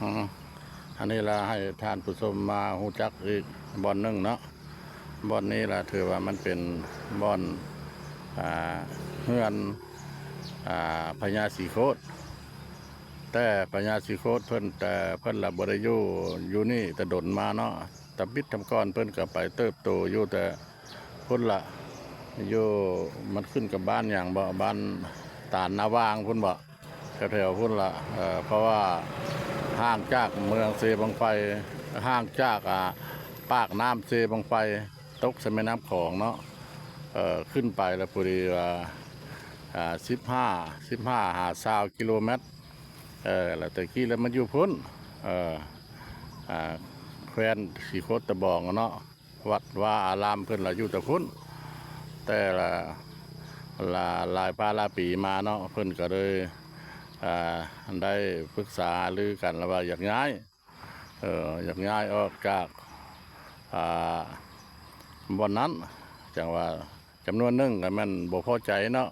ອືມ ອັນນີ້ລະໃຫ້ທ່ານຜູ້ຊົມມາຮູ້ຈັກອີກບ່ອນໜຶ່ງເນາະ. ບ່ອນນີ້ລະຖືວ່າມັນເປັນບ່ອນ ອ່າ ເຮືອນ ອ່າ ພະຍາສີໂຄດ. ແຕ່ພະຍາສີໂຄດເພິ່ນ ແຕ່ເພິ່ນລະບໍ່ໄດ້ຢູ່ ຢູ່ນີ້ແຕ່ດົນມາເນາະ. ຕະບິດຕະກ່ອນເພິ່ນກໍໄປເຕີບໂຕຢູ່ແຕ່ພຸ້ນລະ ຢູ່ ມັນຂຶ້ນກັບບ້ານຫຍັງເບາະ ບ້ານຕານນາຫວ່າງພຸ້ນເບາະ ແຖວໆພຸ້ນລະ. ເອີ ເພາະວ່າຫ່າງຈາກເມືອງເຊບັ້ງໄຟ ຫ່າງຈາກ ອ່າ ປາກນ້ຳເຊບັ້ງໄຟ ຕົກໃສ່ແມ່ນ້ຳຂອງເນາະ. ເອີ ຂຶ້ນໄປລະພໍດີວ່າ ອ່າ ສິບຫ້າ ສິບຫ້າຫາຊາວກິໂລແມັດ. ເອີ ລະແຕ່ກີ້ລະມັນຢູ່ພຸ້ນ ເອີ ອ່າ ແຂວງສີໂຄດຕະບອງເນາະ. ວັດວາອາລາມເພິ່ນລະຢູ່ແຕ່ພຸ້ນ ແຕ່ລະ ລະຫຼາຍປາຫຼາຍປີມາເນາະ. ເພິ່ນກໍເລີຍ ອ່າ ໄດ້ປຶກສາຫາລືກັນລະວ່າຢາກຍ້າຍ ເອີ ຢາກຍ້າຍອອກຈາກ ອ່າ ບ່ອນນັ້ນ. ຈັ່ງວ່າຈຳນວນໜຶ່ງກໍແມ່ນບໍ່ພໍໃຈເນາະ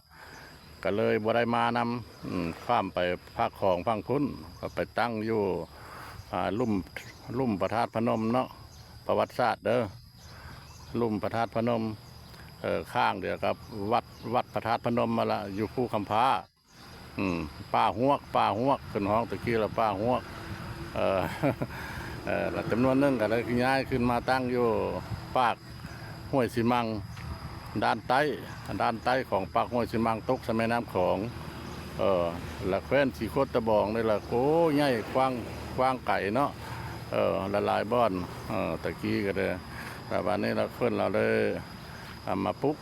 ກໍເລີຍບໍ່ໄດ້ມານຳ. ອືມ ຂ້າມໄປພາກຂອງຝັ່ງພຸ້ນ ກໍໄປຕັ້ງຢູ່ ອ່າ ລຸ່ມ ລຸ່ມພະທາດພະນົມເນາະ. ປະຫວັດສາດເດີ ລຸ່ມພະທາດພະນົມ ເອີ ຂ້າງດຽວກັບວັດ ວັດພະທາດພະນົມຫັ້ນລະ ຢູ່ພູຄຳພ້າ. ອືມ ປ່າຮວກ ປ່າຮວກ ເພິ່ນຮ້ອງແຕ່ກີ້ລະປ່າຮວກ. ເອີ ເອີ ລະຈຳນວນໜຶ່ງກໍໄດ້ຍ້າຍຂຶ້ນມາຕັ້ງຢູ່ປາກ ຫ້ວຍຊີມັງ ດ້ານໃຕ້ ດ້ານໃຕ້ຂອງປາກຫ້ວຍຊີມັງ ຕົກໃສ່ແມ່ນ້ຳຂອງ. ເອີ ລະແຂວງສີໂຄດຕະບອງນີ້ລະ ໂອ້ ໃຫຍ່ກວ້າງ ກວ້າງໄກເນາະ. ເອີ ຫຼາຍໆບ່ອນ ເອີ ຕະກີ້ກໍໄດ້ ລະບາດນີ້ລະເພິ່ນລະເລີຍ ອ່າ ມາປຸກ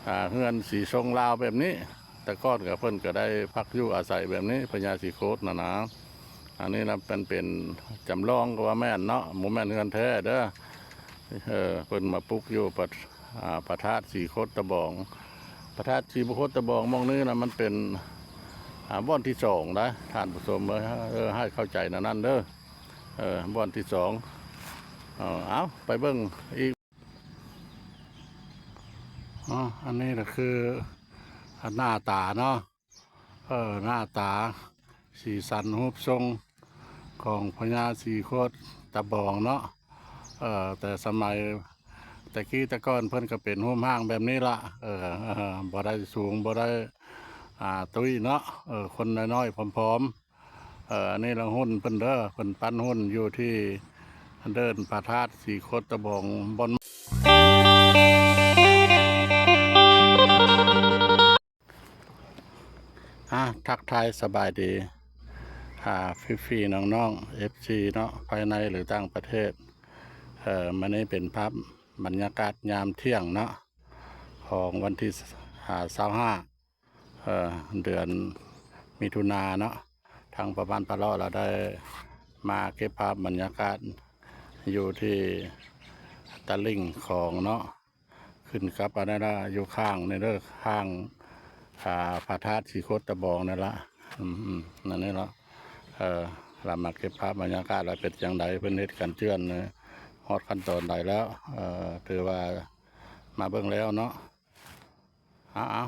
ອ່າ ເຮືອນສີຊົງລາວແບບນີ້. ແຕ່ກ່ອນກໍເພິ່ນກໍໄດ້ພັກຢູ່ອາໄສແບບນີ້ ພະຍາສີໂຄດນະນະ. ອັນນີ້ນະ ເປັນ ເປັນຈຳລອງກໍວ່າແມ່ນເນາະ ບໍ່ແມ່ນເຮືອນແທ້ເດີ. ເອີ ເພິ່ນມາປຸກຢູ່ ພະ ອ່າ ພະທາດສີໂຄດຕະບອງ ພະທາດສີໂຄດຕະບອງໝ່ອງນີ້ນະ ມັນເປັນ ອ່າ ບ່ອນທີສອງນະ ທ່ານຜູ້ຊົມເອີຍ. ເອີ ໃຫ້ເຂົ້າໃຈແນວນັ້ນເດີ ເອີ ບ່ອນທີສອງ. ເອີ ເອົາ ໄປເບິ່ງອີກ. ອໍ ອັນນີ້ລະຄື ອາ ໜ້າຕາເນາະ ເອີ ໜ້າຕາ ສີສັນຮູບຊົງຂອງພະຍາສີໂຄດຕະບອງເນາະ. ເອີ ແຕ່ສະໄໝແຕ່ກີ້ແຕ່ກ່ອນເພິ່ນກໍເປັນຮູບຮ່າງແບບນີ້ລະ ເອີ ເອີ ບໍ່ໄດ້ສູງ ບໍ່ໄດ້ ອ່າ ຕຸ້ຍເນາະ ເອີ ຄົນນ້ອຍໆ ຜອມໆ. ເອີ ອັນນີ້ລະຫຸ່ນເພິ່ນເດີ ເພິ່ນປັ້ນຫຸ່ນຢູ່ທີ່ເດີ່ນພະທາດສີໂຄດຕະບອງບ່ອນ ອ່າ ທັກທາຍສະບາຍດີ ອ່າ ພີ່ໆ ນ້ອງໆ ເອັຟຊີ ເນາະ ພາຍໃນ ຫຼື ຕ່າງປະເທດ. ເອີ ມື້ນີ້ເປັນພາບບັນຍາກາດຍາມທ່ຽງເນາະ ຂອງວັນທີ ອ່າ ຊາວຫ້າ ເອີ ເດືອນມິຖຸນາເນາະ. ທາງພໍ່ບ້ານປາເລາະລະໄດ້ມາເກັບພາບບັນຍາກາດຢູ່ທີ່ຕະລິ່ງຂອງເນາະ ຂຶ້ນກັບອັນນັ້ນລະ ຢູ່ຂ້າງນີ້ເດີ ຂ້າງ ອ່າ ພະທາດສີໂຄດຕະບອງນັ້ນລະ. ອືມໆ ນັ້ນນີ້ລະ ເອີ ລະມາເກັບພາບບັນຍາກາດລະເປັນຈັ່ງໃດ ເພິ່ນເຮັດການເຈື່ອນຮອດຂັ້ນຕອນໃດແລ້ວ. ເອີ ຖືວ່າມາເບິ່ງແລ້ວເນາະ. ເອົາ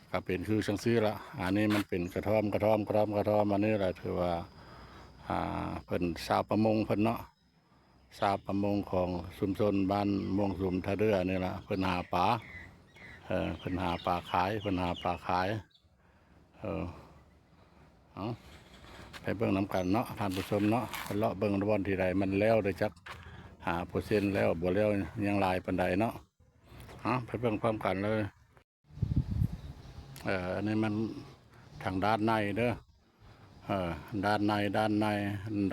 ໆ ກະເປັນຄືຈັ່ງຊີ້ລະ. ອັນນີ້ມັນເປັນກະທ່ອມ ກະທ່ອມ ກະທ່ອມ ກະທ່ອມ. ອັນນີ້ລະຖືວ່າ ອ່າ ເພິ່ນຊາວປະມົງເພິ່ນເນາະ ຊາວປະມົງຂອງຊຸມຊົນບ້ານມ່ວງສຸມທ່າເດື່ອນີ້ລະ ເພິ່ນຫາປາ ເອີ ເພິ່ນຫາປາຂາຍ ເພິ່ນຫາປາຂາຍ. ເອີ ເອົາ ໄປເບິ່ງນຳກັນເນາະທ່ານຜູ້ຊົມເນາະ ໄປເລາະເບິ່ງບ່ອນທີ່ໃດມັນແລ້ວໄດ້ຈັກຫ້າເປີເຊັນແລ້ວ ບໍ່ແລ້ວຍັງຫຼາຍປານໃດເນາະ. ເອົາ ໄປເບິ່ງພ້ອມກັນເລີຍ. ເອີ ອັນນີ້ມັນທາງດ້ານໃນເດີ ເອີ ດ້ານໃນ ດ້ານໃນ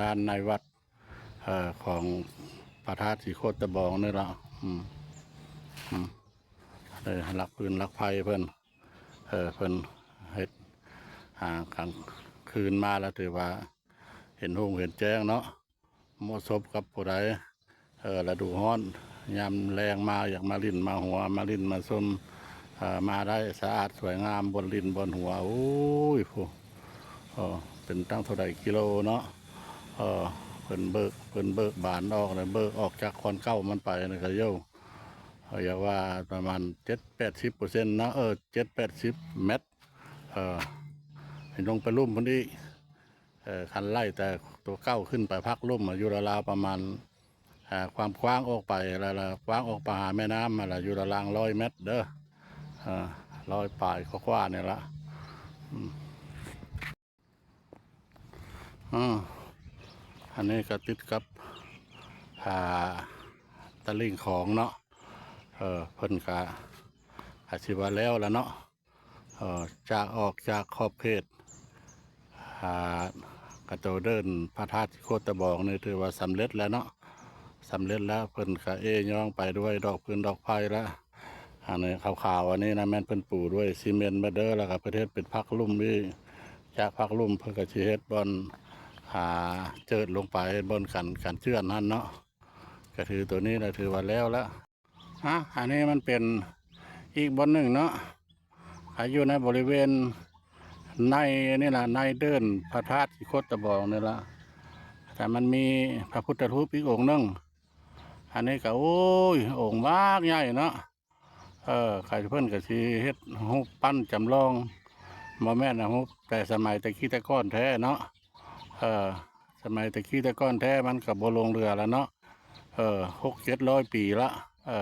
ດ້ານໃນວັດ ເອີ ຂອງພະທາດສີໂຄດຕະບອງນີ້ລະ. ອືມ ອືມ ເອີ ຫຼັກຟືນຫຼັກໄຟເພິ່ນ ເອີ ເພິ່ນເຮັດ ອ່າ ກາງຄືນມາລະຖືວ່າເຫັນຮຸ່ງເຫັນແຈ້ງເນາະ. ເໝາະສົມກັບຜູ້ໃດ ເອີ ລະດູຮ້ອນ ຍາມແລງມາຢາກມາຫຼິ້ນມາຫົວ ມາຫຼິ້ນມາຊົມ ເອີ ມາໄດ້ ສະອາດສວຍງາມ ບ່ອນຫຼິ້ນບ່ອນຫົວ. ໂອ້ຍ ຜູ້ ເອີ ເປັນຕັ້ງເທົ່າໃດກິໂລເນາະ. ເອີ ເພິ່ນເບີກ ເພິ່ນເບີກບານອອກ ເບີກອອກຈາກບ່ອນເກົ່າມັນໄປນະ ກະໂຍ ເອີ ຢາກວ່າປະມານເຈັດແປດສິບເປີເຊັນເນາະ ເອີ ເຈັດແປດສິບແມັດ. ເອີ ໃຫ້ລົງໄປລຸ່ມພຸ້ນອີກ ເອີ ຄັນໄລ່ແຕ່ໂຕເກົ່າຂຶ້ນໄປພັກລຸ່ມ ຢູ່ລາວໆປະມານ ອ່າ ຄວາມກວ້າງອອກໄປ ລະ ລະກວ້າງອອກໄປຫາແມ່ນ້ຳຫັ້ນລະ ຢູ່ລາວໆຮ້ອຍແມັດເດີ ເອີ ຮ້ອຍປາຍກວ່າໆນີ້ລະ ອືມ ອາ ອັນນີ້ກໍຕິດກັບ ອ່າ ຕະລິ່ງຂອງເນາະ ເອີ ເພິ່ນກະ ກະຊິວ່າແລ້ວລະເນາະ ເອີ ຈາກ ອອກຈາກຂອບເຂດ ອ່າ ກະໂຕເດີ່ນພະທາດໂຄດຕະບອງນີ້ ຖືວ່າສຳເລັດແລ້ວເນາະ ສຳເລັດແລ້ວ ເພິ່ນກະເອ້ຍ້ອງໄປດ້ວຍດອກຟືນດອກໄຟລະ ອັນນີ້ຂາວໆ ອັນນີ້ນະ ແມ່ນເພິ່ນປູດ້ວຍຊີເມັນເບິດເດີ ລະກະເພິ່ນເຮັດເປັນພັກລຸ່ມອີກ ຈາກພັກລຸ່ມເພິ່ນກະຊິເຮັດບ່ອນ ອ່າ ເຈີດລົງໄປ ບ່ອນກັນ ກັນເຈື່ອນຫັ້ນເນາະ ກະຖືໂຕນີ້ລະ ຖືວ່າແລ້ວລະ ອາ ອັນນີ້ມັນເປັນອີກບ່ອນໜຶ່ງເນາະ ອາ ຢູ່ໃນບໍລິເວນໃນນີ້ລະ ໃນເດີ່ນພະທາດໂຄດຕະບອງນີ້ລະ ແຕ່ມັນມີພະພຸດທະຮູບອີກອົງໜຶ່ງ ອັນນີ້ກະ ໂອ້ຍ ອົງບັກໃຫຍ່ເນາະ ເອີ ກະເພິ່ນກະຊິເຮັດຮູບປັ້ນຈຳລອງ ບໍ່ແມ່ນຮູບແຕ່ສະໄໝແຕ່ກີ້ແຕ່ກ່ອນແທ້ເນາະ ເອີ ສະໄໝແຕ່ກີ້ແຕ່ກ່ອນແທ້ ມັນກະບໍ່ຫຼົງເຫຼືອລະເນາະ ເອີ ຫົກເຈັດຮ້ອຍປີລະ ເອີ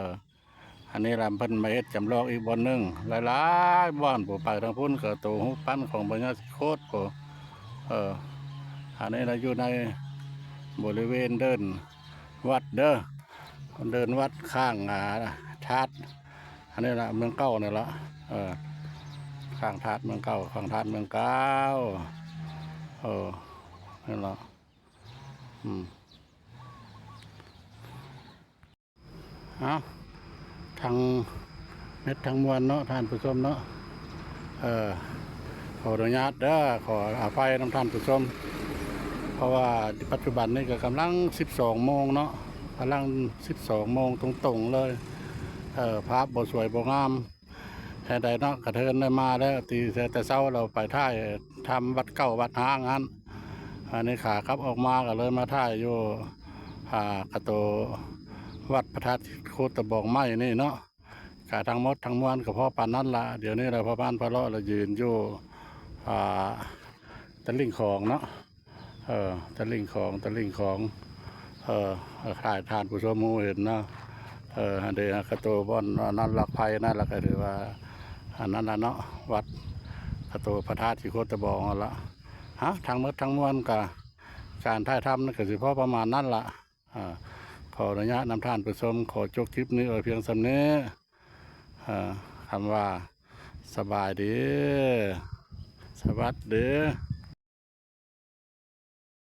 ອັນນີ້ລະເພິ່ນມາເຮັດຈຳລອງອີກບ່ອນໜຶ່ງ ຫຼາຍໆບ່ອນ ຜູ້ໄປທາງພຸ້ນກະໂຕຮູບປັ້ນຂອງພະຍາສີໂຄດ ເອີ ອັນນີ້ລະຢູ່ໃນບໍລິເວນເດີ່ນວັດເດີ ເດີ່ນວັດຂ້າງ ອ່າ ທາດ ອັນນີ້ລະເມືອງເກົ່ານີ້ລະ ເອີ ຂ້າງທາດເມືອງເກົ່າ ຂ້າງທາດເມືອງເກົ່າ ເອີ ນີ້ລະ ອືມ ເອົ້າ ທັງເມັດທັງມວນເນາະ ທ່ານຜູ້ຊົມເນາະ ເອີ ຂໍອະນຸຍາດເດີ ຂໍອະໄພນຳທ່ານຜູ້ຊົມ ເພາະວ່າປັດຈຸບັນນີ້ກະກຳລັງສິບສອງໂມງເນາະ ກຳລັງສິບສອງໂມງຕົງໆເລີຍ ເອີ ພາບບໍ່ສວຍບໍ່ງາມ ແທ້ໃດເນາະ ກະເທີນໄດ້ມາແລ້ວ ຕີແຕ່ເຊົ້າລາວໄປຖ່າຍທຳວັດເກົ່າວັດຮ້າງຫັ້ນ ອັນນີ້ຂາກັບອອກມາກະເລີຍມາຖ່າຍຢູ່ ອ່າ ກະໂຕວັດພະທາດໂຄດຕະບອງໃໝ່ນີ້ເນາະ ກະທັງໝົດທັງມວນກະພໍປານນັ້ນລະ ດຽວນີ້ລະພໍ່ບ້ານພາເລາະລະຢືນຢູ່ ອ່າ ຕະລິ່ງຂອງເນາະ ເອີ ຕະລິ່ງຂອງ ຕະລິ່ງຂອງ ເອີ ໃຫ້ທ່ານຜູ້ຊົມຮູ້ເຫັນເນາະ ເອີ ອັນເດ ກະໂຕບ່ອນນັ້ນລັກໄພນັ້ນລະ ກະຖືວ່າອັນນັ້ນລະເນາະ ວັດກະໂຕພະທາດສີໂຄດຕະບອງຫັ້ນລະ ຮະ ທັງໝົດທັງມວນກະ ການຖ່າຍທຳນັ້ນກະຊິພໍປະມານນັ້ນລະ ອາ ຂໍອະນຸຍາດນຳທ່ານຜູ້ຊົມ ຂໍຈົບຄລິບນີ້ໄວ້ພຽງສ່ຳນີ້ ເອີ ຄຳວ່າ ສະບາຍດີ ສະຫວັດດີ.